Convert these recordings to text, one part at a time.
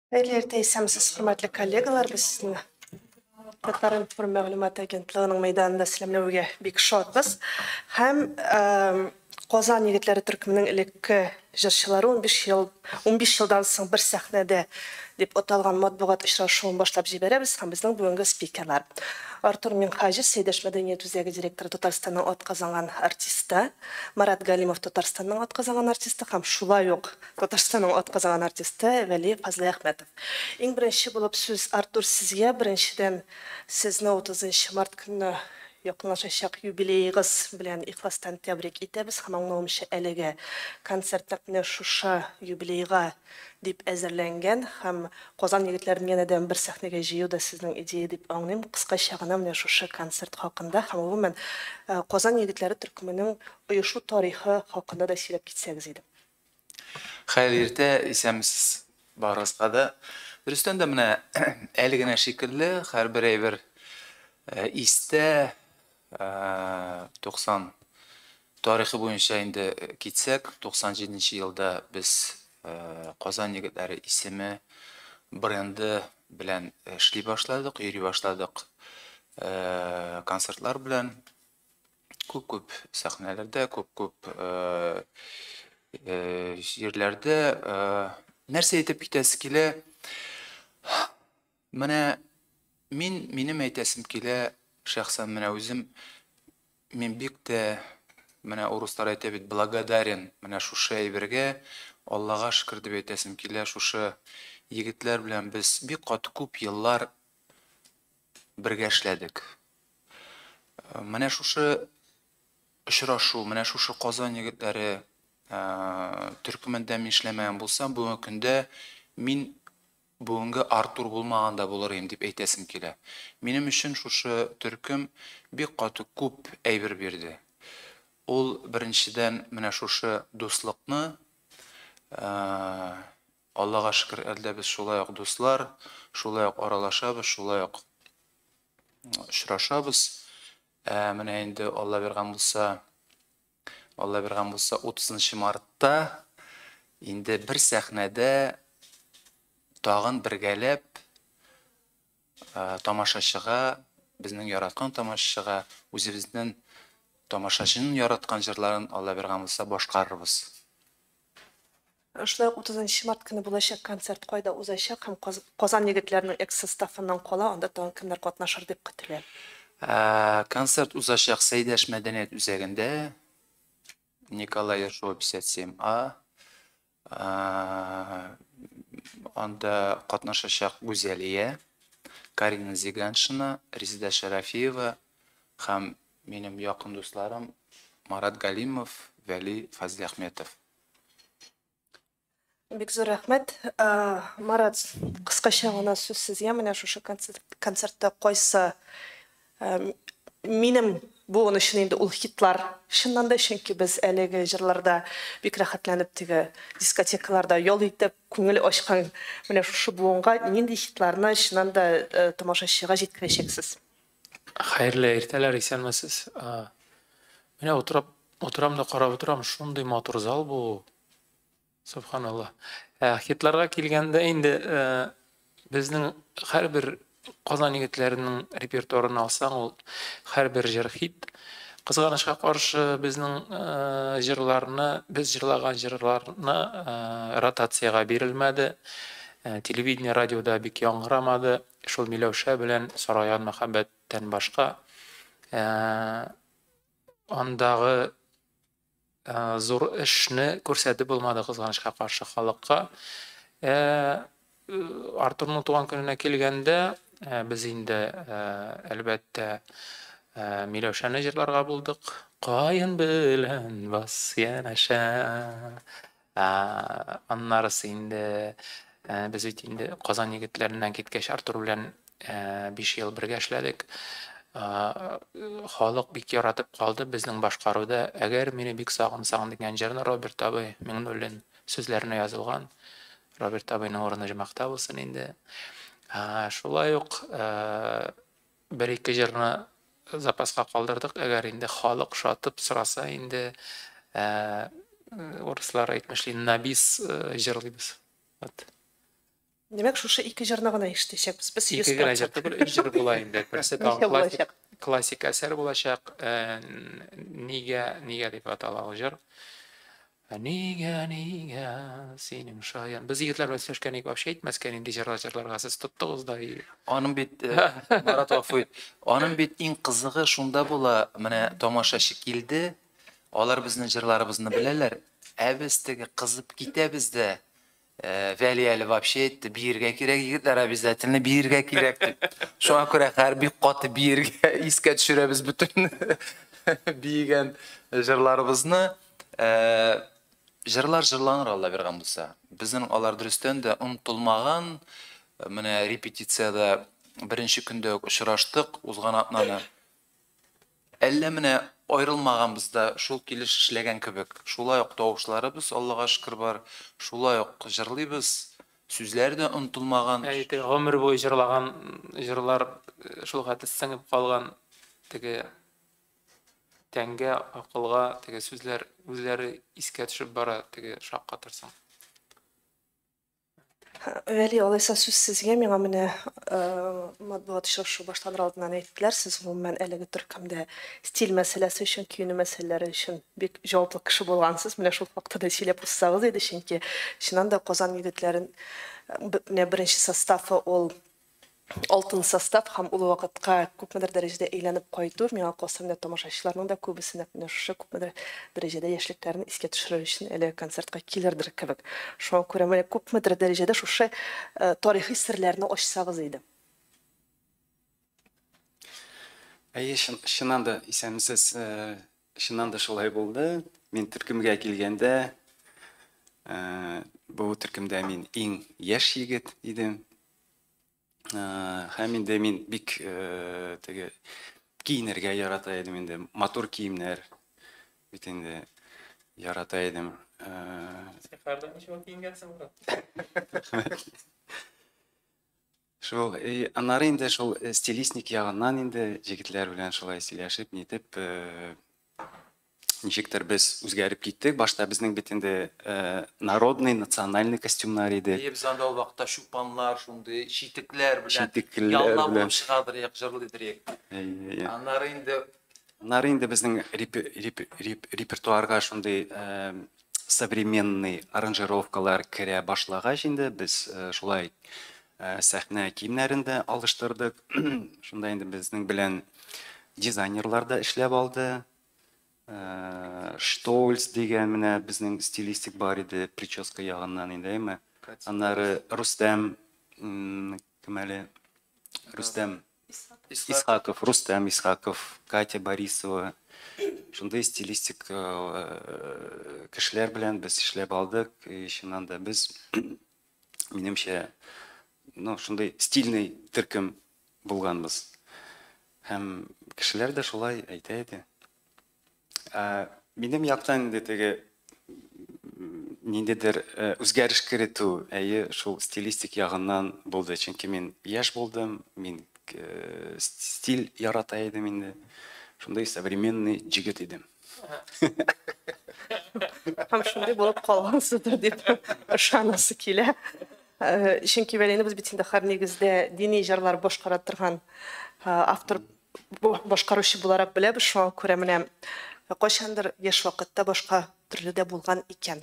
Хәерле иртә, исәнмесез, хөрмәтле коллегалар. Без сезне Татар-информ мәгълүмат агентлыгының мәйданында сәламләүгә бик шатбыз. Һәм Казан егетләре төркеменең элекке җырчылары 15 ел 15 елдан соң бер сәхнәдә дип аталган матбугат очрашуын башлап җибәрәбез һәм безнең бүгенге спикерлар Артур Минһаҗев, Сәйдәш мәдәният үзәге директоры, Татарстанның атказанган артисты, Марат Галимов, Татарстанның атказанган артисты һәм шулай ук Татарстанның атказанган артисты Вәли Фазлыәхмәтов. Иң беренче булып сүз, Артур, сезгә. Беренчедән, сезне 30 март көнне якынлашачак юбилеегыз белән ихластан тәбрик итәбез һәм аңлавымча, әлеге концерт нәкъ менә шушы юбилейга дип әзерләнгән һәм Казан егетләрен янәдән бер сәхнәгә җыю да сезнең идея дип аңлыйм. Кыскача гына менә шушы концерт хакында һәм гомумән Казан егетләре төркеменең оешу тарихы хакында да сөйләп китсәгез иде. Хәерле иртә, исәнмесез барыгызга да. Дөрестән дә менә әле генә шикелле һәрбер әйбер истә. 90 тарихы буенча инде китсәк, 97 нче елда без Казан егетләре исеме, бренды белән эшли башладык, йөри башладык концертлар белән. Күп-күп сәхнәләрдә, күп-күп җирләрдә. Нәрсә әйтеп китәсе килә? Менә мин, минем әйтәсем килә, шәхсән менә үзем, мин бик тә, менә урыслар әйтә бит, благодарен менә шушы әйбергә, Аллага шөкер дип әйтәсем килә, шушы егетләр белән без бик каты күп еллар бергә эшләдек. Менә шушы очрашу, менә шушы Казан егетләре төркемендә мин эшләмәгән булсам, бүгенге көндә мин бүгенге Артур булмаган да булыр идем дип әйтәсем килә. Минем өчен шушы төркем бик каты күп әйбер бирде. Ул беренчедән менә шушы дуслыкны, Аллага шөкер, әле дә без шулай ук дуслар, шулай ук аралашабыз, шулай ук очрашабыз. Ә менә инде Алла биргән булса, Алла биргән булса, 30 мартта инде бер сәхнәдә тагын бергәләп тамашачыга, безнең яраткан тамашачыга, үзебезнең тамашачының яраткан җырларын, Алла биргән булса, башкарырбыз. Шулай ук 30 март көне булачак концерт кайда узачак һәм Казан егетләренең экс-составыннан кала анда тагын кемнәр катнашыр дип көтелә? Концерт узачак Сәйдәш мәдәният үзәгендә, Николай Ершова 57А. Анда катнашачак Гүзәлия, Карина Зиганшина, Резеда Шәрәфиева һәм минем якын дусларым Марат Галимов, Вәли Фазлиәхмәтов. Бик зур рәхмәт. Марат, кыскача гына сүз сезгә. Менә шушы концертта кайсы минем буын өчен инде ул хитлар чыннан да, чөнки без әлеге җырларда бик рәхәтләнеп теге дискотекаларда ял итеп, күңел ачкан менә шушы буынга нинди хитларны чыннан да тамашачыга җиткерәчәксез? Хәерле иртәләр, исәнмесез. Менә утырып, утырам да карап утырам, шундый матур зал бу. Субханалла. Ә, хитларга килгәндә инде безнең һәрбер Казан егетләренең репертуарын алсаң, ул һәрбер җыр хит. Кызганычка каршы, безнең җырларны, без җырлаган җырларны ротациягә бирелмәде. Телевидение, радиода бик яңгырамады. Шул Миләүшә белән Сарайган мәхәббәттән башка андагы зур эшне күрсәтеп булмады, кызганычка каршы, халыкка. Артурның туган көненә килгәндә, без инде, әлбәттә, Миләүшәне җырларга булдык. Каен белән бас янәшә. Аннарысы инде без бит инде Казан егетләреннән киткәч Артур белән 5 ел бергә эшләдек. Халык бик яратып калды безнең башкаруда Әгәр мине бик сагынсаң дигән җырны Роберт абый Миңнуллин сүзләренә язылган. Роберт абыйның урыны җомахта булсын инде. Шулай ук бер-ике җырны запаска калдырдык. Әгәр инде халык шатып сораса инде, урыслар әйтмешли, на бис җырлыйбыз. Вот. Димәк, шушы ике җырны гына ишетәчәкбез. Без Ике генә җыр түгел, өч җыр була инде. Берсе тагын классик, классик әсәр булачак. Нигә, нигә дип атала ул җыр. Нигә, нигә синең шаян. Без егетләр белән сөйләшкән идек, вообще әйтмәскә нинди җырлар җырларга сез тоттыгыз да. Аның бит, Марат, гафу ит. Аның бит иң кызыгы шунда була, менә тамашачы килде, алар безнең җырларыбызны беләләр, ә без теге кызып китәбез дә, Вәли әле вообще әйтте, биергә кирәк, егетләр, обязательно биергә кирәк дип. Шуңа күрә хәер бик каты биергә искә төшерәбез бөтен биегән җырларыбызны. Җырлар җырланыр, Алла биргән булса. Безнең алар дөрестән дә онытылмаган. Менә репетициядә беренче көндә үк очраштык, узган атнаны. Әллә менә аерылмаганбыз да, шул килеш эшләгән кебек. Шулай ук тавышларыбыз, Аллага шөкер, бар. Шулай ук җырлыйбыз. Сүзләр дә онытылмаган. Әй, теге гомер буе җырлаган җырлар шул хәтле сеңеп калган теге тәнгә, акылга, теге сүзләр үзләре искә төшеп бара, теге шаккатырсың. Вәли, алайса сүз сезгә. Миңа менә матбугат очрашу башланыр алдыннан әйттеләр, сез гомумән әлеге төркемдә стиль мәсьәләсе өчен, киенү мәсьәләләре өчен бик җаваплы кеше булгансыз. Менә шул хакта да сөйләп узсагыз иде, чөнки чыннан да Казан егетләрен менә беренче составы ул алтын состав һәм ул вакытка күпмедер дәрәҗәдә әйләнеп кайту, миңа калса, менә тамашачыларның да күбесе нәкъ менә шушы күпмедер дәрәҗәдә яшьлекләрен искә төшерер өчен әлеге концертка килердер кебек. Шуңа күрә менә күпмедер дәрәҗәдә шушы тарихи серләрне ачсагыз иде. Әйе, чыннан да, исәнмесез. Чыннан да шулай булды. Мин төркемгә килгәндә, бу төркемдә мин иң яшь егет идем. Һәм инде мин бик теге киенергә ярата идем инде, матур киемнәр бит инде ярата идем. Син һәрдаим ничек киенгәнсең, брат? Шул, аннары инде шул стилистик ягыннан инде җегетләр белән шулай сөйләшеп, нитеп, ничектер без үзгәреп киттек. Башта безнең бит инде народный, национальный костюмнар иде. Әйе, без анда ул вакытта чупаннар, шундый читекләр белән, Читекләр ялла белән. булып чыгадыр идек, җырлыйдыр идек. Әйе, әйе. Аннары инде Аннары инде безнең репертуарга шундый современный аранжировкалар керә башлагач инде без шулай сәхнә киемнәрен дә алыштырдык. Шунда инде безнең белән дизайнерлар да эшләп алды. Штольц дигән менә безнең стилистик бар иде, прическа ягыннан инде, әйме? Аннары Рустем, кем әле? Рустем Исхаков, Рустем Исхаков, Катя Борисова. Шундый стилистик кешеләр белән без эшләп алдык. И чыннан да без, минемчә, ну, шундый стильный төркем булганбыз. Һәм кешеләр дә шулай әйтә иде. Ә, минем яктан инде теге ниндидер үзгәреш керетү, әйе, шул стилистик ягыннан булды. Чөнки мин яшь булдым, мин стиль ярата идем инде. Шундый современный җегет идем. Һәм шундый булып калгансыздыр дип ышанасы килә. Чөнки Вәлине без бит инде һәр нигездә дини җырлар башкара торган автор, башкаручы буларак беләбез. Шуңа күрә менә кайчандыр яшь вакытта башка төрле дә булган икән.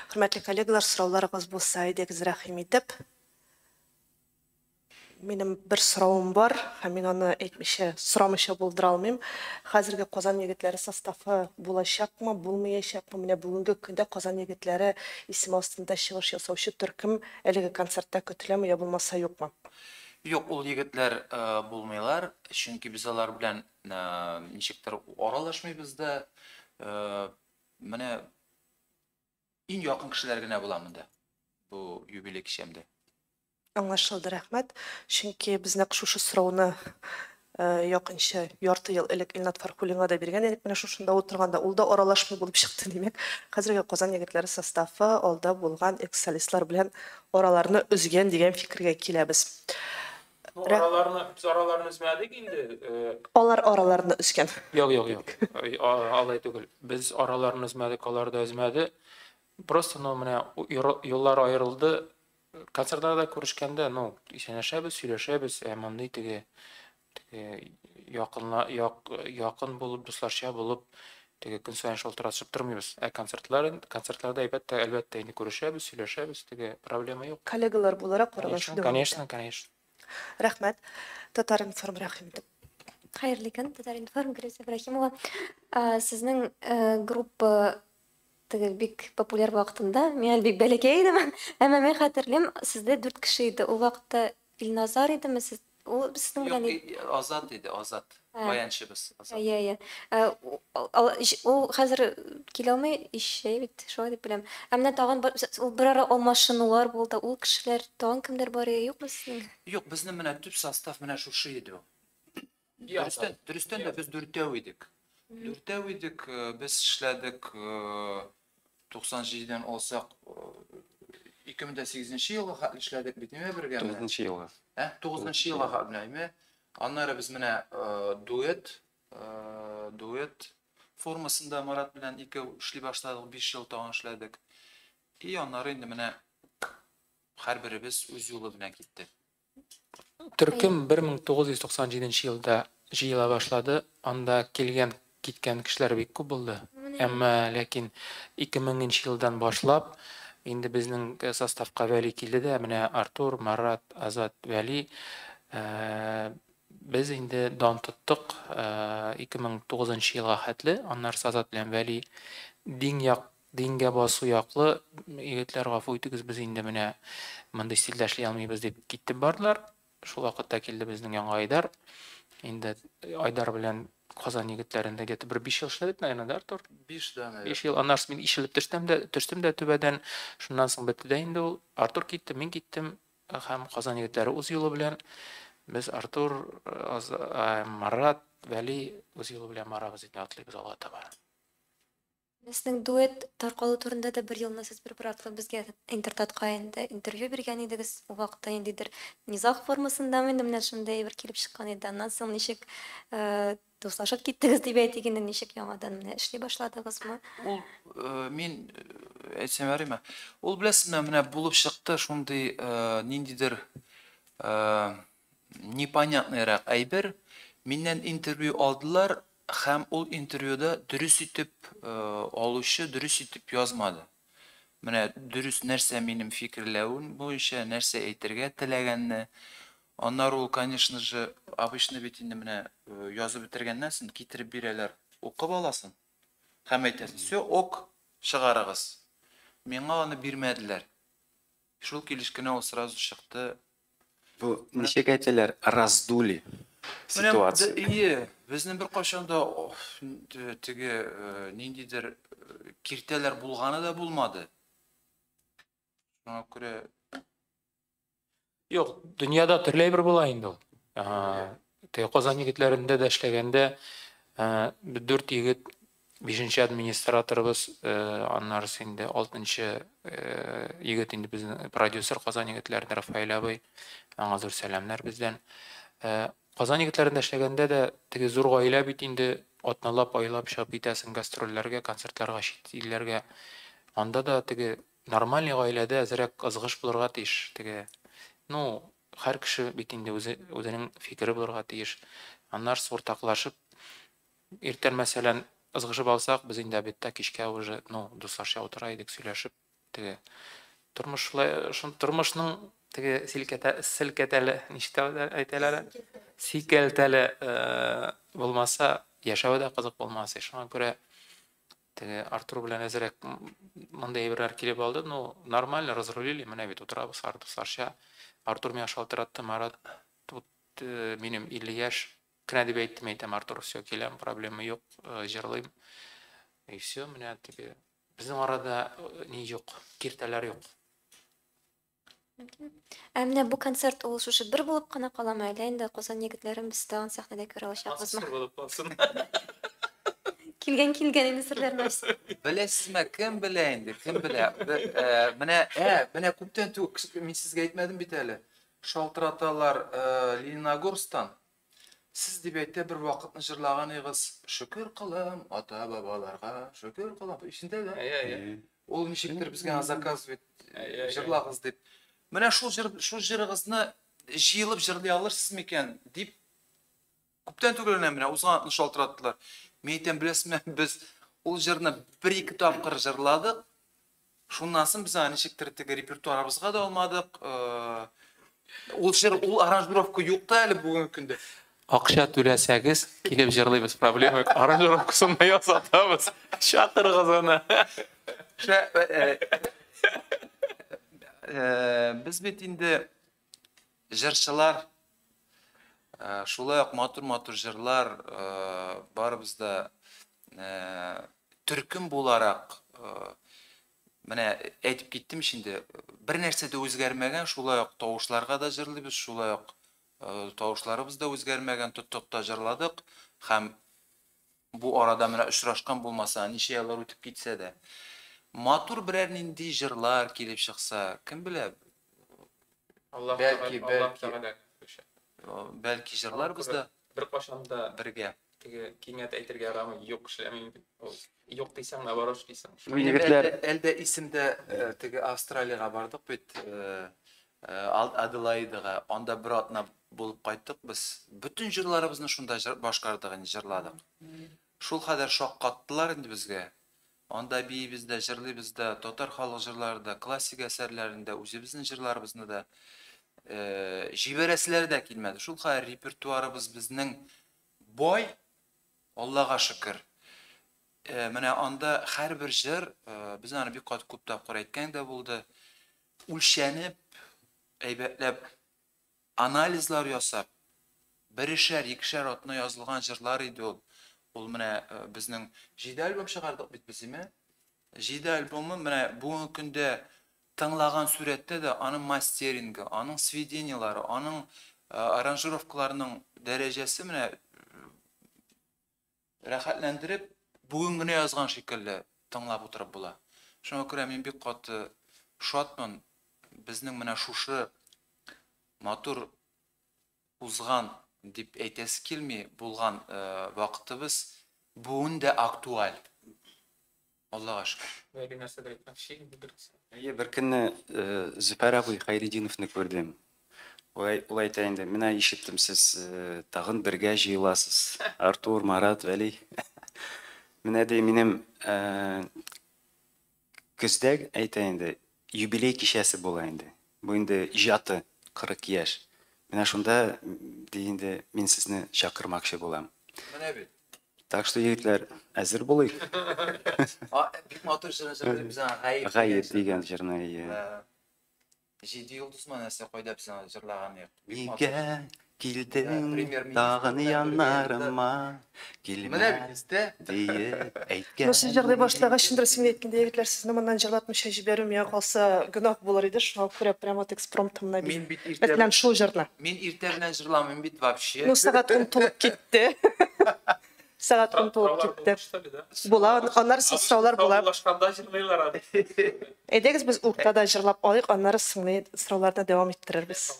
Хөрмәтле коллегалар, сорауларыгыз булса, әйдәгез, рәхим итеп. Минем бер соравым бар, һәм мин аны әйтмичә, сорамыйча булдыра алмыйм. Хәзерге Казан егетләре составы булачакмы, булмаячакмы? Менә бүгенге көндә Казан егетләре исеме астында чыгыш ясаучы төркем әлеге концертта көтеләме, я булмаса юкмы? Юк, ул егетләр булмыйлар, чөнки без алар белән ничектер аралашмыйбыз да. Менә иң якын кешеләр генә була монда бу юбилей кичәмдә. Аңлашылды, рәхмәт. Чөнки без нәкъ шушы сорауны якынча ярты ел элек Илнат Фархуллинга да биргән идек. Менә шушында утырганда ул да аралашмый булып чыкты. Димәк, хәзерге Казан егетләре составы алда булган экс-солистлар белән араларны өзгән дигән фикергә киләбез. Ну, араларны, без араларны өзмәдек инде. Алар араларны өзгән. Юк, юк, юк. Алай түгел. Без араларны өзмәдек, алар да өзмәде. Просто, ну, менә юллар аерылды. Концертларда күрешкәндә, ну, исәнләшәбез, сөйләшәбез, ә мондый теге теге якынла як, якын булып, дусларча булып, теге көн саен шалтыратышып тормыйбыз. Ә концертларда әлбәттә, әлбәттә инде күрешәбез, сөйләшәбез, теге проблема юк. Коллегалар буларак аралашу Конечно, дәвам итә. конечно, конечно. Рәхмәт. Татар-информ, рәхим итеп. Хәерле көн, Татар-информ, Гөлүсә Ибраһимова. Сезнең группа теге бик популяр вакытында, мин әле бик бәләкәй идем, әмма мин хәтерлим, сездә дүрт кеше иде. Ул вакытта Илназар идеме сез? Ул сезнең Юк, белән Азат иде, Азат. Баянчыбыз, Азат. Әйе, әйе. Ул хәзер килә алмый, ишәй бит, шулай дип беләм. Ә менә тагын ул берара алмашынулар булды. Ул кешеләр тагын кемдер бар иде, юкмы сезнең? Юк, безнең менә төп состав менә шушы иде ул. Дөрестән, дөрестән дә без дүртәү идек. Дүртәү идек, без эшләдек 97-дән алсак, 2008 елга хәтле эшләдек бит, ниме бергә менә? 9 елга. Ә, 9 елга хәтле, ниме? Аннары без менә дуэт, дуэт формасында Марат белән икәү эшли башладык, 5 ел тагын эшләдек. И аннары инде менә һәрберебез үз юлы белән китте. Төркем 1997 елда җыела башлады. Анда килгән, киткән кешеләр бик күп булды. Әмма ләкин 2000 елдан башлап инде безнең составка Вәли килде дә, менә Артур, Марат, Азат, Вәли, без инде дан тоттык 2009 елга хәтле. Аннары Азат белән Вәли дин як дингә басу яклы егетләр, гафу итегез, без инде менә мондый стильдә эшли алмыйбыз дип китеп бардылар. Шул вакытта килде безнең яңа Айдар. Инде Айдар белән Казан егетләрендә где-то бер 5 ел эшләдек, наверное, да, Артур? 5, да, наверное. 5 ел. Аннары мин ишелеп төштем дә түбәдән. Шуннан соң бетте дә инде ул. Артур китте, мин киттем. Һәм Казан егетләре үз юлы белән. Без Артур, Марат, Вәли үз юлы белән барабыз инде, атлыйбыз алга таба. Сезнең дуэт таркалу турында да бер елны сез бер-бер артлы безгә Интертатка инде интервью биргән идегез. Ул вакытта ниндидер низаг формасындамы инде менә шундый әйбер килеп чыккан иде. Аннан соң ничек дуслашып киттегез дип әйтик инде, ничек яңадан менә эшли башладыгызмы? Ул мин әйтсәм ярыймы? Ул, беләсезме, менә булып чыкты шундый ниндидер непонятныйрак әйбер. Миннән интервью алдылар һәм ул интервьюда дөрес итеп алучы дөрес итеп язмады. Менә дөрес нәрсә минем фикерләвем буенча, нәрсә әйтергә теләгәнне. Аннары ул, конечно же, обычно бит инде менә язып бетергәннән соң китереп бирәләр, укып аласың һәм әйтәсең: "Все, ок, чыгарыгыз". Миңа аны бирмәделәр. Шул килеш кенә ул сразу чыкты. Бу ничек әйтәләр, раздули Менә ситуацию. Ие, безнең бер кайчан да теге ниндидер киртәләр булганы да булмады. Шуңа күрә Юк, дөньяда төрле әйбер була инде ул. Теге Казан егетләрендә дә эшләгәндә, дүрт егет, бишенче администраторыбыз, аннары инде алтынчы егет инде безнең продюсер Казан егетләрендә Рафаэль абый, аңа зур сәламнәр бездән. Казан егетләрендә эшләгәндә дә теге зур гаилә бит инде, атналап, айлап чыгып китәсең гастрольләргә, концертларга, чит илләргә. Анда да теге нормальный гаиләдә әзрәк ызгыш булырга тиеш. Теге, ну, һәр кеше бит инде үзе үзенең фикере булырга тиеш. Аннары уртаклашып, иртән, мәсәлән, ызгышып алсак, без инде обедта кичкә уже, ну, дусларча утыра идек, сөйләшеп, теге тормыш шулай, тормышның теге селкәтә, селкәтәле, ничек тә әйтәләр, сикәлтәле булмаса, яшәве дә кызык булмас. Шуңа күрә теге Артур белән әзрәк мондый әйберләр килеп алды, ну, нормально разрулили, менә бит утырабыз дусларча. Артур миңа шалтыратты: "Марат, тут минем 50 яшь кенә", — дип әйттем, әйтәм: "Артур, все, киләм, проблема юк, җырлыйм". И все, менә теге безнең арада ни юк, киртәләр юк. Ә менә бу концерт ул шушы бер булып кына каламы, әллә инде Казан егетләрен без тагын сәхнәдә күрә алачакбызмы? Сер булып калсын. Килгән килгән инде серләрне ачсын. Беләсезме, кем белә инде, кем белә? Менә күптән түгел, мин сезгә әйтмәдем бит әле. Шалтыраталар Лениногорсктан. "Сез, — дип әйтә, — бер вакытны җырлаган идегез. Шөкер кылам ата-бабаларга, шөкер кылам". Исендә дә? Әйе, әйе. Ул ничектер безгә заказывает, Әйе, әйе. җырлагыз дип. Менә шул җыр, шул җырыгызны җыелып җырлый алырсыз микән дип күптән түгел генә менә узган атны шалтыраттылар. Мин әйтәм, беләсезме, без ул җырны бер-ике тапкыр җырладык. Шуннан соң без аны ничектер теге репертуарыбызга да алмадык. Ул җыр, ул аранжировка юк та әле бүгенге көндә. Акча түләсәгез, килеп җырлыйбыз, проблема юк. Аранжировкасын да ясатабыз. Чакырыгыз аны. Без бит инде җырчылар, шулай ук матур-матур җырлар барыбыз да төркем буларак менә әйтеп киттем ич инде, бер нәрсә дә үзгәрмәгән, шулай ук тавышларга да җырлыйбыз, шулай ук тавышларыбыз да үзгәрмәгән, тоттык та җырладык һәм бу арада менә очрашкан булмаса, ничә еллар үтеп китсә дә, матур берәр нинди җырлар килеп чыкса, кем белә, бәлки, бәлки, бәлки җырларбыз да беркайчан да бергә. Теге кинәт әйтергә ярамый, юк эшләмим дип. Ул юк дисәң, наоборот эшлисең. Егетләр, әлдә исемдә, теге Австралиягә бардык бит, Аделаидага, анда бер атна булып кайттык без. Бөтен җырларыбызны шунда башкардык инде, җырладык. Шул кадәр шаккаттылар инде безгә. Анда биибез дә, җырлыйбыз да, татар халык җырлары да, классик әсәрләрен дә, үзебезнең җырларыбызны да җибәрәселәре дә килмәде. Шул кадәр репертуарыбыз безнең бай, Аллага шөкер. Менә анда һәрбер җыр, без аны бик кат күп тапкыр әйткән дә булды, үлчәнеп, әйбәтләп анализлар ясап, берешәр, икешәр атна язылган җырлар иде ул. Ул менә безнең 7 альбом чыгардык бит без, име? 7 альбомы менә бүгенге көндә тыңлаган сурәттә дә аның мастерингы, аның сведениелары, аның аранжировкаларының дәрәҗәсе менә рәхәтләндереп, бүген генә язган шикелле тыңлап утырып була. Шуңа күрә мин бик каты шатмын. Безнең менә шушы матур узган дип әйтәсе килми булган вакытыбыз бүген дә актуаль. Аллага шөкер. Бәлки нәрсәдер әйтмәкче инде дөрес. Әйе, бер көнне Зөфәр абый Хәйретдиновны күрдем. Ул әйтә инде, менә ишеттем, сез тагын бергә җыеласыз. Артур, Марат, Вәли. Менә ди, минем көздә әйтә инде, юбилей кичәсе була инде. Бу инде иҗаты 40 яшь. Менә шунда ди инде, мин сезне чакырмакчы булам. Менә бит. Так что, егетләр, әзер булыйк. Бик матур җырны җырлыйбыз аңа, Гаеп. Гаеп дигән җырны, әйе. Җиде йолдызмы нәрсә кайда без аны җырлаган идек. Нигә килдең тагын яннарыма, килмә диеп әйткән. Ну, сез җырлый башлагач, чын дөресен әйткәндә, егетләр, сезне моннан җырлатмыйча җибәрү миңа калса гөнаһ булыр иде, шуңа күрә прямо вот экспромтом менә Мин бит иртә Мәсәлән, шул җырны. Мин иртә белән җырламыйм бит вообще. Ну, сәгать 10 тулып китте. Сәгать 10 тулып китте. Була, аннары сораулар була. Саубуллашканда җырлыйлар аны. Әйдәгез без уртада җырлап алыйк, аннары соңгы сорауларны дәвам иттерербез.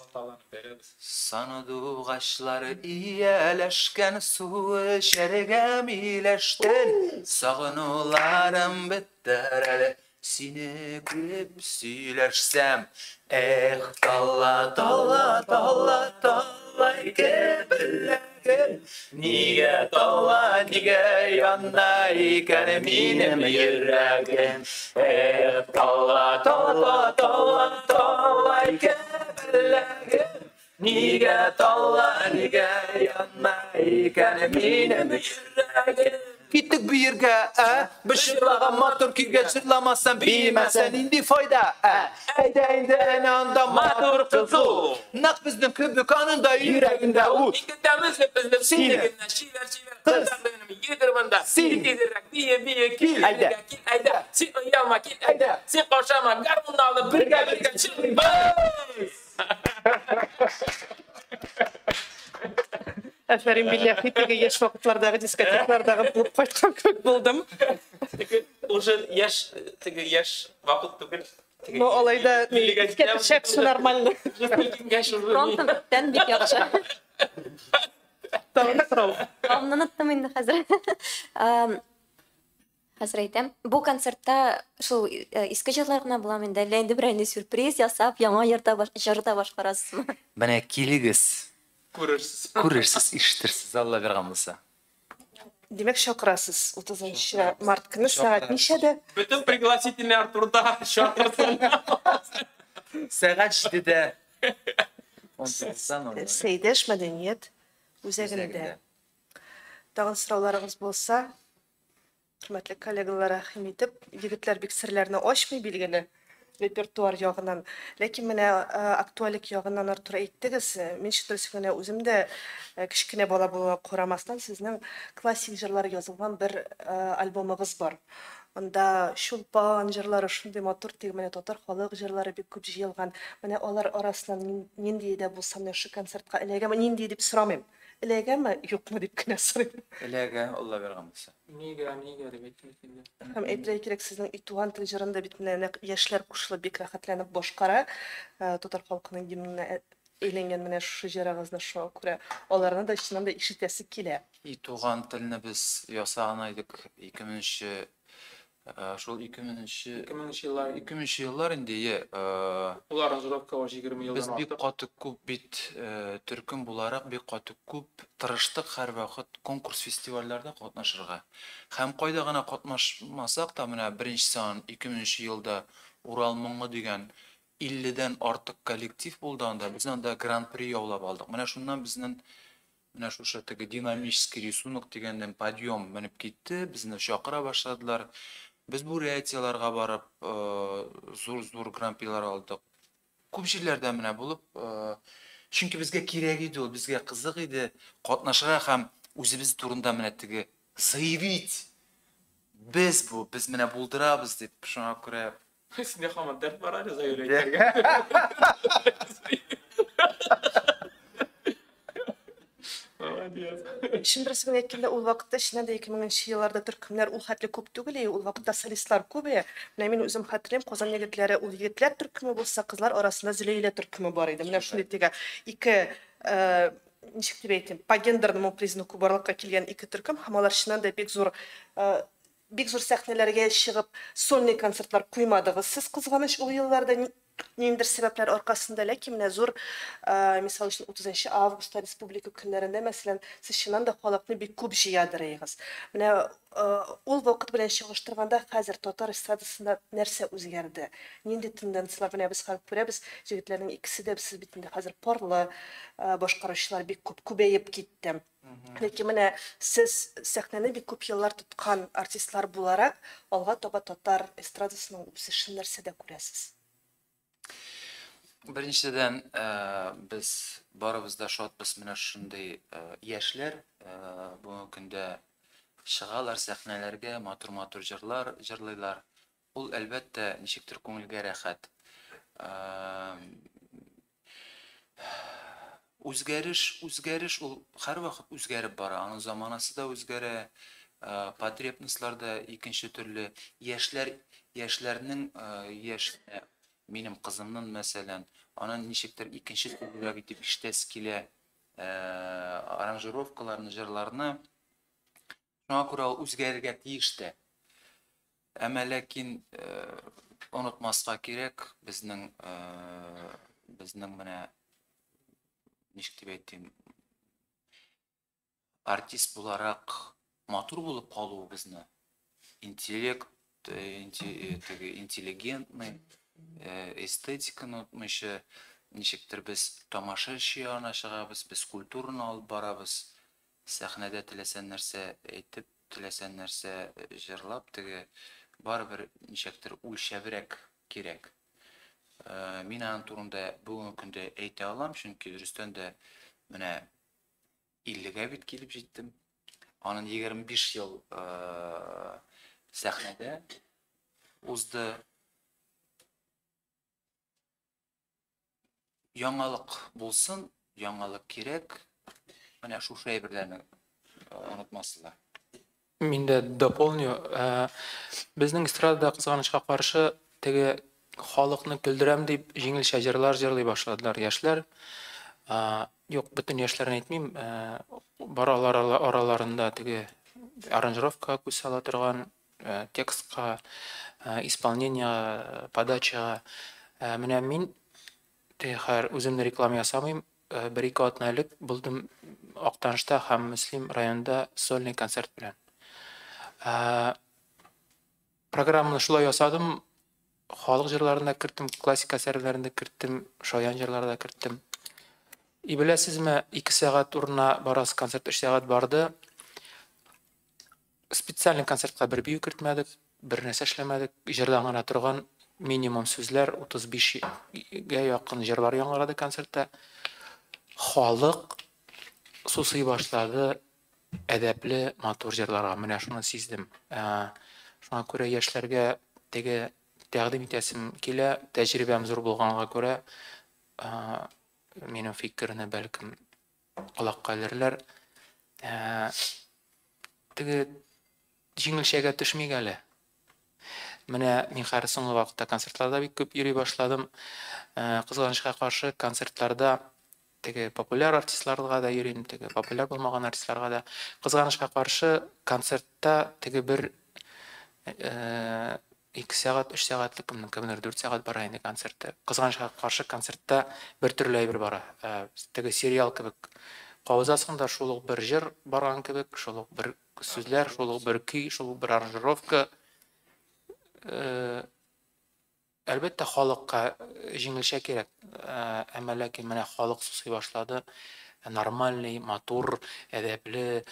Сандугачлар ияләшкән су эчәргә миләштән, сагынуларым бетер әле, сине күреп сөйләшсәм. Эх, талла, талла, талла, талла кебеләгем, нигә талла, нигә яна икән минем йөрәгем. Эх, талла, талла, талла, талла кебеләгем, нигә талла, нигә яна икән минем йөрәгем. Киттек биергә, ә? Без җырлаган матур көйгә җырламасаң, биемәсәң нинди файда, ә? Әйдә инде әнә анда матур кызу. Нәкъ безнең кебек аның да йөрәгендә ут. Икетәмез безне Сине. чибәр-чибәр кызлар йөдер монда. Син. Тизрәк бие бие кил. Әйдә. Кил, әйдә. Син оялма, кил, әйдә. Син каушама, гармунны алып бергә бергә чыгыбыз. Әфәрин билләһи, теге яшь вакытлардагы дискотекалардагы булып кайткан кебек булдым. Теге уже яшь, теге яшь вакыт түгел. Ну, алай да искә төшә, все нормально. Фронтом тән бик яхшы. Тагын сорау. Оныттым инде хәзер. Хәзер әйтәм, бу концертта шул иске җырлар гына буламы инде, әллә инде берәр нинди сюрприз ясап, яңа җыр да башкарасызмы? Менә килегез. Күрерсез. Күрерсез, ишетерсез, Алла биргән булса. Димәк, чакырасыз 30 март көне сәгать ничәдә? Бөтен пригласительный Артурда чакырсын. Сәгать 7-дә. 18-тан Сәйдәш мәдәният үзәгендә. Тагын сорауларыгыз булса, хөрмәтле коллегалар, рәхим итеп, егетләр бик серләрне ачмый, билгеле, репертуар ягыннан. Ләкин менә актуальлек ягыннан, Артур, әйттегез, мин дөресен генә үзем дә кечкенә бала булуга карамастан, сезнең классик җырлар язылган бер альбомыгыз бар. Анда Чулпан җырлары шундый матур, теге менә татар халык җырлары бик күп җыелган. Менә алар арасыннан нинди дә булса менә шушы концертка эләгәме, нинди дип сорамыйм. Эләгәме, юкмы дип кенә сорыйм. Эләгә, Алла биргән булса. Нигә, нигә дип әйтмик инде. Һәм әйтергә кирәк, сезнең И туган тел җырын да бит менә нәкъ яшьләр кушылып бик рәхәтләнеп башкара. Татар халкының гимнына әйләнгән менә шушы җырыгызны, шуңа күрә аларны да чыннан да ишетәсе килә. И туган телне без ясаган идек 2000 шул 2000 2000 еллар. 2000 еллар инде, е. Ул аранжировка 20 елдан Без бик артык. каты күп бит төркем буларак бик каты күп тырыштык һәрвакыт конкурс фестивальләрдә катнашырга. Һәм кайда гына катнашмасак та, менә беренче сан 2000 елда Урал моңы дигән 50-дән артык коллектив булды анда. Без анда гран-при яулап алдык. Менә шуннан безнең менә шушы теге динамический рисунок дигәннән подъем менеп китте, безне чакыра башладылар. Без Бурятияларга барып, зур-зур гран-прилар алдык. Күп җирләрдә менә булып, чөнки безгә кирәк иде ул, безгә кызык иде катнашырга һәм үзебез турында менә теге заявить. Без бу, без менә булдырабыз дип, шуңа күрә Синдә һаман дәрт бар әле заявлять итәргә. Молодец. Чын дөресен генә әйткәндә, ул вакытта чыннан да 2000 елларда төркемнәр ул хәтле күп түгел иде, ул вакытта солистлар күп иде. Менә мин үзем хәтерлим, Казан егетләре ул егетләр төркеме булса, кызлар арасында Зөләйлә төркеме бар иде. Менә шундый теге ике, ничек дип әйтим, по гендерному признаку барлыкка килгән ике төркем, һәм алар чыннан да бик зур, бик зур сәхнәләргә чыгып сольный концертлар куймадыгыз. Сез, кызганыч, ул елларда ниндидер сәбәпләр аркасында, ләкин менә зур, мисал өчен, 30 августта, Республика көннәрендә, мәсәлән, сез чыннан да халыкны бик күп җыядыр идегез. Менә ул вакыт белән чагыштырганда хәзер татар эстрадасында нәрсә үзгәрде? Нинди тенденцияләр? Менә без хәзер күрәбез, егетләрнең икесе дә, сез бит инде хәзер парлы башкаручылар бик күп күбәеп китте. Ләкин менә сез сәхнәне бик күп еллар тоткан артистлар буларак, алга таба татар эстрадасының үсешен нәрсәдә күрәсез? Беренчедән, без барыбыз да шатбыз, менә шундый яшьләр бүгенге көндә чыгалар сәхнәләргә, матур-матур җырлар җырлыйлар. Ул, әлбәттә, ничектер күңелгә рәхәт. Үзгәреш, үзгәреш ул һәрвакыт үзгәреп бара. Аның заманасы да үзгәрә, потребностьлар да икенче төрле. Яшьләр, яшьләрнең, яшь, минем кызымның, мәсәлән, аның ничектер икенче төрлерәк итеп ишетәсе килә, аранжировкаларны, җырларны. Шуңа күрә ул үзгәрергә тиеш тә. Әмма ләкин онытмаска кирәк, безнең менә ничек дип әйтим, артист буларак матур булып калуыбызны, интеллект, теге интеллигентный, эстетиканы онытмыйча, ничектер без тамашачы янына чыгабыз, без культураны алып барабыз. Сәхнәдә теләсә нәрсә әйтеп, теләсә нәрсә җырлап, теге барыбер ничектер үлчәбрәк кирәк. Мин аның турында бүгенге көндә әйтә алам, чөнки дөрестән дә менә 50-гә бит килеп җиттем. Аның 25 ел сәхнәдә узды. Яңалык булсын, яңалык кирәк. Менә шушы әйберләрне онытмасыннар. Мин дә дополню. Безнең эстрадада, кызганычка каршы, теге халыкны көлдерәм дип җиңелчә җырлар җырлый башладылар яшьләр. Юк, бөтен яшьләрне әйтмим, бар алар араларында теге аранжировкага күз сала торган текстка, исполнениега, подачага. Менә мин хәер үземне реклама ясамыйм. Бер-ике атна элек булдым Актанышта һәм Мөслим районында сольный концерт белән. Программаны шулай ясадым, халык җырларын да керттем, классик әсәрләрен дә керттем, шаян җырлары да керттем. И беләсезме, 2 сәгать урынына барасы концерт 3 сәгать барды. Специальный концертка бер бию кертмәдек, бер нәрсә эшләмәдек. Җырдан гына торган минимум сүзләр, 35 гә якын җырлар яңгырады концертта. Халык сусый башлады әдәпле, матур җырларга. Менә шуны сиздем. Шуңа күрә яшьләргә теге тәкъдим итәсем килә, тәҗрибәм зур булганга күрә, минем фикерне бәлкем колакка элерләр. Теге җиңелчәгә төшмик әле. Менә мин хәзер соңгы вакытта концертларда бик күп йөри башладым. Кызганычка каршы, концертларда теге популяр артистларга да йөрим, теге популяр булмаган артистларга да. Кызганычка каршы, концертта теге бер 2 сәгать, 3 сәгатьлек, кемнең кемнер 4 сәгать бара инде концертта. Кызганычка каршы, концертта бер төрле әйбер бара. Теге сериал кебек кабызасың да, шул ук бер җыр барган кебек, шул ук бер сүзләр, шул ук бер көй, шул ук бер аранжировка. Әлбәттә, халыкка җиңелчә кирәк. Әмма ләкин менә халык сусый башлады. Нормальный, матур, әдәпле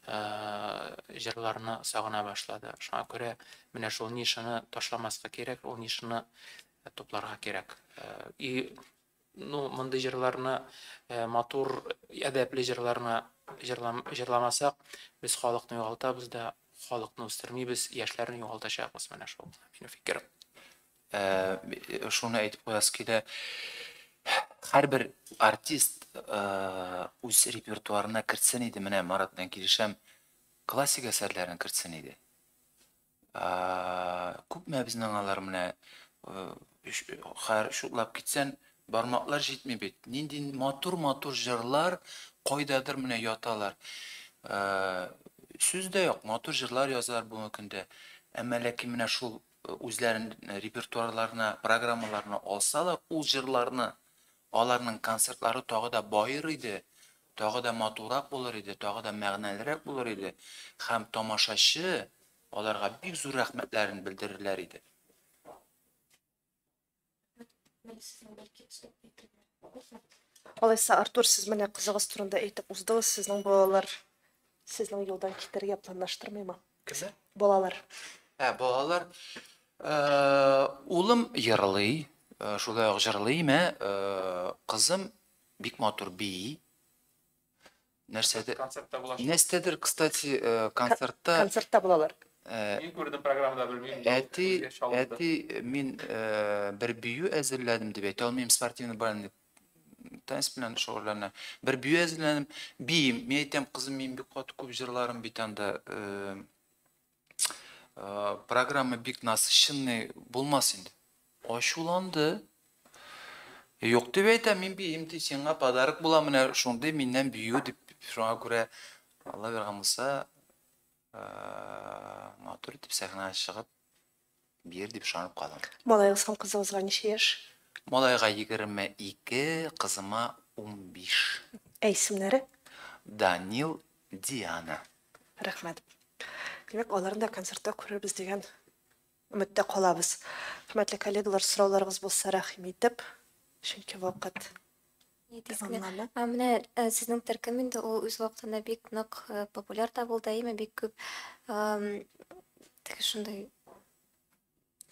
җырларны сагына башлады. Шуңа күрә менә шул нишаны ташламаска кирәк, ул нишаны тупларга кирәк. И ну, мондый җырларны, матур, әдәпле җырларны җырламасак, без халыкны югалтабыз да, халыкны үстермибез, яшьләрне югалтачакбыз. Менә шул минем фикерем. Шуны әйтеп куясы килә. Һәрбер артист үз репертуарына кертсен иде, менә Марат белән килешәм, классик әсәрләрен кертсен иде. Күпме безнең алар менә хәр шутлап китсән, бармаклар җитми бит. Нинди матур-матур җырлар кайдадыр менә яталар. Сүз дә юк, матур җырлар язалар бүгенге көндә. Әмма ләкин менә шул үзләрен репертуарларына, программаларына алсалар, ул җырларны, аларның концертлары тагы да баер иде, тагы да матуррак булыр иде, тагы да мәгънәлерәк булыр иде. Һәм тамашачы аларга бик зур рәхмәтләрен белдерерләр иде. Алайса, Артур, сез менә кызыгыз турында әйтеп уздыгыз, сезнең балалар сезнең юлдан китәргә планлаштырмыймы? Кемнәр? Балалар. Ә, балалар. Улым йырлый, шулай ук җырлый, мә, кызым бик матур бии. Нәрсәдер, Концертта була. Нәрсәдер, кстати, концертта. Концертта булалар. Мин күрдем программада, белмим. Әти, әти, мин бер бию әзерләдем дип әйтә алмыйм, спортивный бальный танец белән шөгыльләнә. Бер бию әзерләдем, биим. Мин әйтәм, кызым, мин бик каты күп җырларым бит анда. Программа бик насыщенный булмас инде. Ачуланды. Юк дип әйтәм, мин биим ди, сиңа подарок була менә шундый миннән бию дип. Шуңа күрә Алла биргән булса, матур итеп сәхнәгә чыгып биер дип ышанып калам. Малаегыз һәм кызыгызга ничә яшь? Малайга 22, кызыма 15. Ә исемнәре? Данил, Диана. Рәхмәт. Димәк, аларны да концертта күрербез дигән өметтә калабыз. Хөрмәтле коллегалар, сорауларыгыз булса, рәхим итеп, чөнки вакыт тәмамлана. Ә менә сезнең төркем инде ул үз вакытында бик нык популяр та булды, әйеме, бик күп теге шундый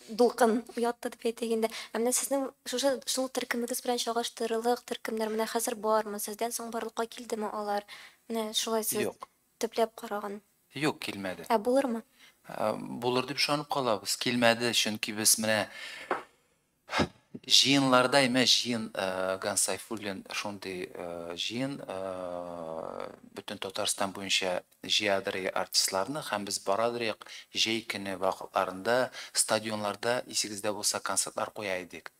дулкын уятты дип әйтик инде. Ә менә сезнең шушы шул төркемегез белән чагыштырырлык төркемнәр менә хәзер бармы? Сездән соң барлыкка килдеме алар? Менә шулай сез Юк. төпләп караган. Юк, килмәде. Ә булырмы? Булыр дип ышанып калабыз. Килмәде, чөнки без менә җыенларда, әмма җыен Ганс Сайфуллин шундый җыен бөтен Татарстан буенча җыядыр артистларны, һәм без барадыр җәй көне вакытларында стадионларда исегездә булса концертлар куя идек.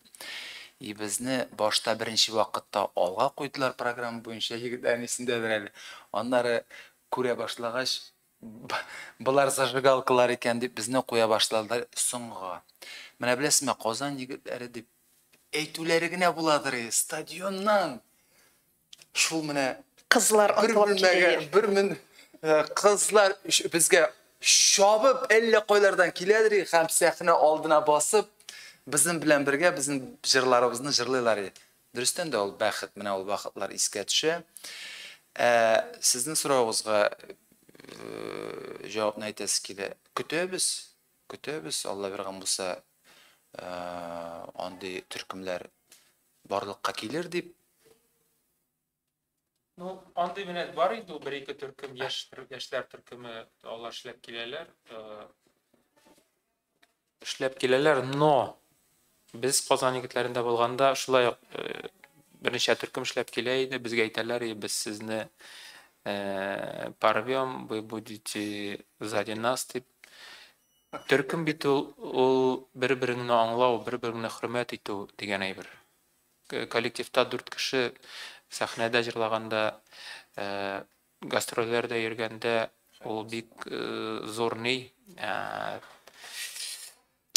И безне башта беренче вакытта алга куйдылар программа буенча, егетләрнең исендәдер әле. Аннары күрә башлагач, Болар зажигалкалар икән дип безне куя башладылар соңга. Менә беләсезме, Казан егетләре дип әйтүләре генә буладыр, стадионнан шул менә кызлар атылып килә. Бер мең кызлар безгә чабып әллә кайлардан киләдер һәм сәхнә алдына басып безнең белән бергә безнең җырларыбызны җырлыйлар. Дөрестән дә ул бәхет, менә ул вакытлар искә төшә. Ә сезнең соравыгызга җавапны әйтәсе килә. Көтәбез, көтәбез, Алла биргән булса, андый төркемнәр барлыкка килер дип. Ну, андый менә бар инде ул бер-ике төркем, яшьләр төркеме, алар эшләп киләләр. Эшләп киләләр, но без Казан егетләрендә булганда шулай ук берничә төркем эшләп килә иде, безгә әйтәләр, без сезне порвем, вы будете сзади нас дип. Төркем бит ул бер-береңне аңлау, бер-береңне хөрмәт итү дигән әйбер. Коллективта 4 кеше сәхнәдә җырлаганда, гастрольләрдә йөргәндә ул бик зур ни,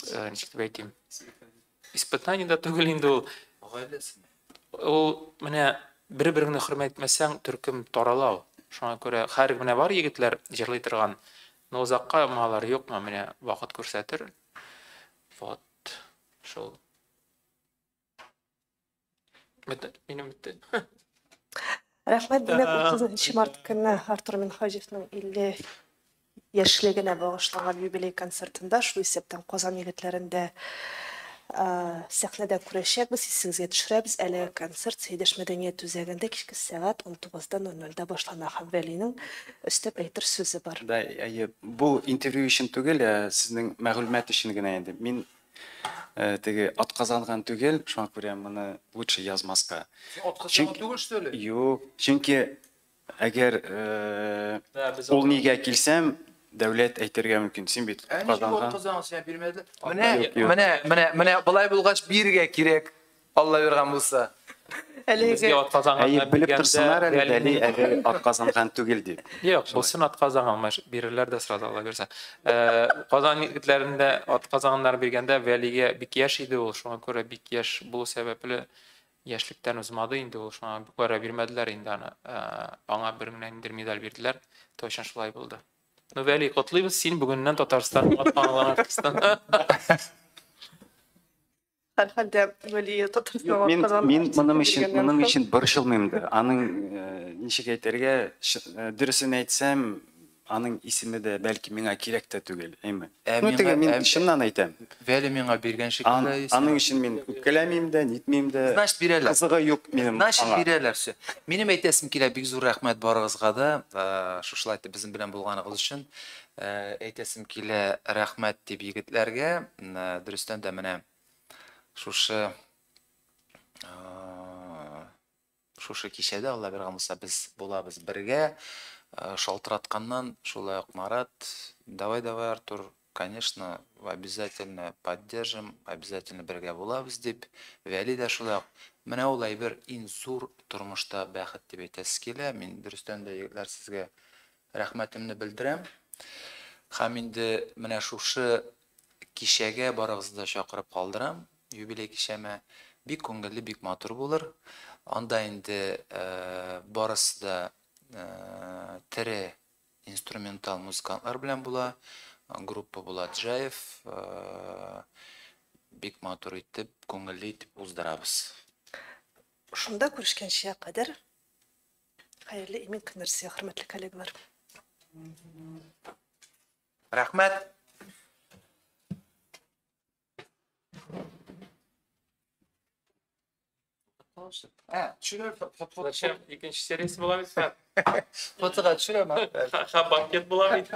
ничек дип әйтим, испытание да түгел инде ул. Ул менә бер-береңне хөрмәт итмәсәң, төркем тарала ул. Шуңа күрә һәр менә бар егетләр җырлый торган, но озакка алар юкмы, менә вакыт күрсәтер. Вот шул. Минем бетте. Рәхмәт, димәк, 30 март көнне Артур Минһаҗевның 50 яшьлегенә багышланган юбилей концертында, шул исәптән Казан егетләрендә сәхнәдә күрәчәкбез, исегезгә төшерәбез. Әлеге концерт Сәйдәш мәдәният үзәгендә кичке сәгать 19:00 башлана һәм Вәлинең өстәп әйтер сүзе бар. Да, әйе, бу интервью өчен түгел, сезнең мәгълүмат өчен генә инде. Мин теге атказанган түгел, шуңа күрә моны лучше язмаска. Атказанган түгел, что ли? Юк, чөнки әгәр ул нигә килсәм, дәүләт әйтергә мөмкин. Син бит атказанган. Атказанган сиңа бирмәделәр. Менә, менә, менә болай булгач бирергә кирәк, Алла биргән булса. Безгә атказанганнар белеп торсыннар әле, Вәли әле атказанган түгел дип. Юк, булсын атказанган, бирерләр дә сразу, Алла бирсә. Казан егетләрендә атказанганнар биргәндә Вәлигә бик яшь иде ул, шуңа күрә бик яшь булу сәбәпле яшьлектән узмады инде ул, шуңа күрә бирмәделәр инде аны. Аңа бер генә инде медаль бирделәр, точно шулай булды. Ну, Вәли, котлыйбыз, син бүгеннән Татарстанның атказанган артисты. Һәрхәлдә Вәли Татарстанның Мин атказанган мин моның өчен борчылмыйм да. Аның ничек әйтергә, дөресен әйтсәм, аның исеме дә бәлки миңа кирәк тә түгел, әйме? Ну, теге мин чыннан әйтәм. Вәли миңа биргән шикелле. Аның өчен мин үпкәләмим дә, нитмим дә. Значит, бирәләр. Кызыгы юк минем. Значит, бирәләр все. Минем әйтәсем килә, бик зур рәхмәт барыгызга да, шушылай итеп безнең белән булганыгыз өчен. Әйтәсем килә, рәхмәт дип егетләргә. Дөрестән дә менә шушы кичәдә, Алла биргән булса, без булабыз бергә. Шалтыратканнан шулай ук Марат, давай, давай, Артур, конечно, обязательно поддержим, обязательно бергә булабыз дип. Вәли дә шулай ук. Менә ул әйбер иң зур тормышта бәхет дип әйтәсе килә. Мин дөрестән дә, егетләр, сезгә рәхмәтемне белдерәм. Һәм инде менә шушы кичәгә барыгызны да чакырып калдырам, юбилей кичәмә. Бик күңелле, бик матур булыр. Анда инде барысы да тере инструментал музыкантлар белән була. Группа була Джаев. Бик матур итеп, күңелле итеп уздырабыз. Шунда күрешкәнчә кадәр хәерле имин көннәр сезгә, хөрмәтле коллегалар. Рәхмәт. Төшерәм. Зачем? Икенче сериясе була бит. Фотога төшерәм. Ха, банкет була бит.